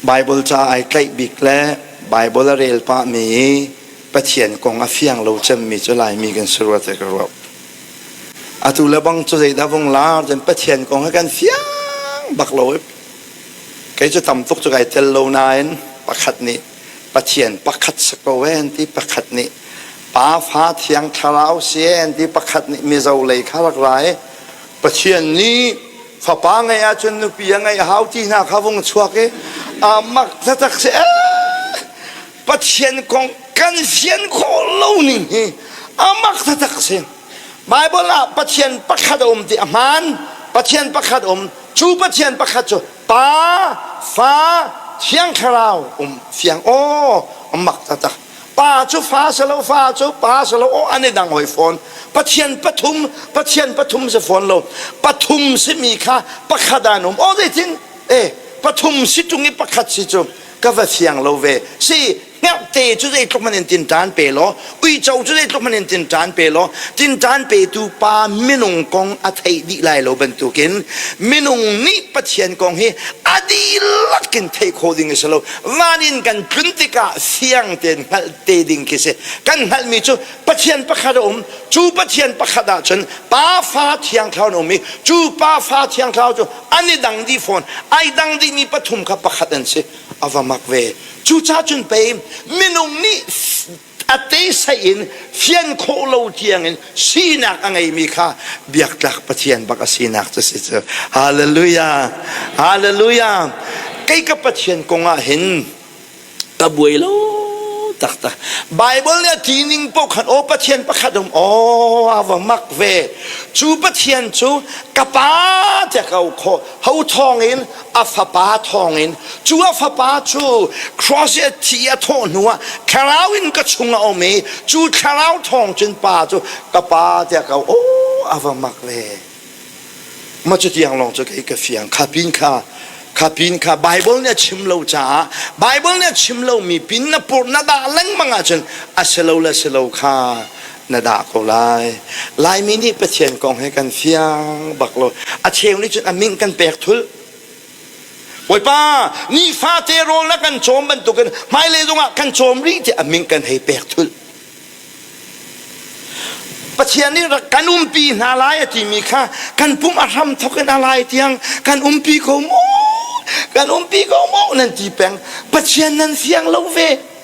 Bible ca ai tlaih bik le Bible a rel pahmi i Pathian kong a fiang lo cemmi cu Laimi kan si rua te ka ruah. Atu le bang cu zeidah vung lar cun Pathian kong hi kan fiang bak lo i kei cu tam tuk cu kai tel lo nain pakhat nih Pathian pakhat si ko e an ti pakhat nih Pa fa thiang thlarau si e an ti pakhat nih Mizo lei kha rak ra i Pathian nih fapa ngeih ahcun nupi a ngeih hau ti hna kha vung chuak i a mak taktak si Pathian kong kan fian khawh lo ning hi a mak taktak si Bible ah Pathian pakhat a um ti a hmaan Pathian pakhat um cu Pathian pakhat cu Pa Fa Thiang Thlarau um fiang aw a mak taktak Pa cu fa si lo fa cu pa si lo aw an i dang hoi fawn Pathian pathum Pathian pathum si fawn lo pathum simi kha pakhat an um aw zeitin e pathum si tung i pakhat si cu ka va fiang lo ve si hngerhte cu zeitluk hmanh in tinṭan pe law uico cu zeitluk hmanh in tinṭan pe law tinṭan petu pa minung kong a theih dih lai lo bantukin minung nih Pathian kong hi a dihlak in theih khawh ding a si lo van in kan tlun tikah fiang tein hngalh te ding khi si kan hngalhmi cu Pathian pakhat a um cu Pathian pakhat ah cun Pa Fa Thiang Thlarau an um i cu Pa Fa Thiang Thlarau cu an i dang dih fawn ai dang dihmi pathum kha pakhat an si a va mak ve cucaah cun pei minung nih a te sei in fian khawh lo tiangin sinak a ngeimi kha biaktlak Pathian bak a sinak cu si cu hallelujah hallelujah kei ka Pathian kong ah hin ka buai lo taktak Bible nih a ti ning paoh khan aw Pathian pakhat um aw a va mak ve cu Pathian cu ka pa tiah ka auh khawh ho thawngin a fapa thawngin cu a fapa cu cross i a thi a thawh hnu ah thlarau in ka chung a um i cu thlarau thawng cun pa cu ka pa tiah ka auh aw a va mak ve Ma cu tiang lawng cu kei ka fiang kha pin kha kha pin kha Bible nih a chim lo caah Bible nih a chim lomi pin na purh na dah lengmang ahcun a si lo le si lo kha na dah ko lai. Laimi nih Pathian kong he kan fiang bak lo. A cheu nih cun a min kan pek thul. Bawipa nifate rawl na kan cawm bantukin hmailei zongah kan cawm rih tiah a min kan hei pek thul. Pathian nih rak kan umpi hna lai a timi kha kan pum a hram thawk in a lai tiang kan umpi ko maw kan umpi ko maw nan ti peng Pathian nan fiang lo ve.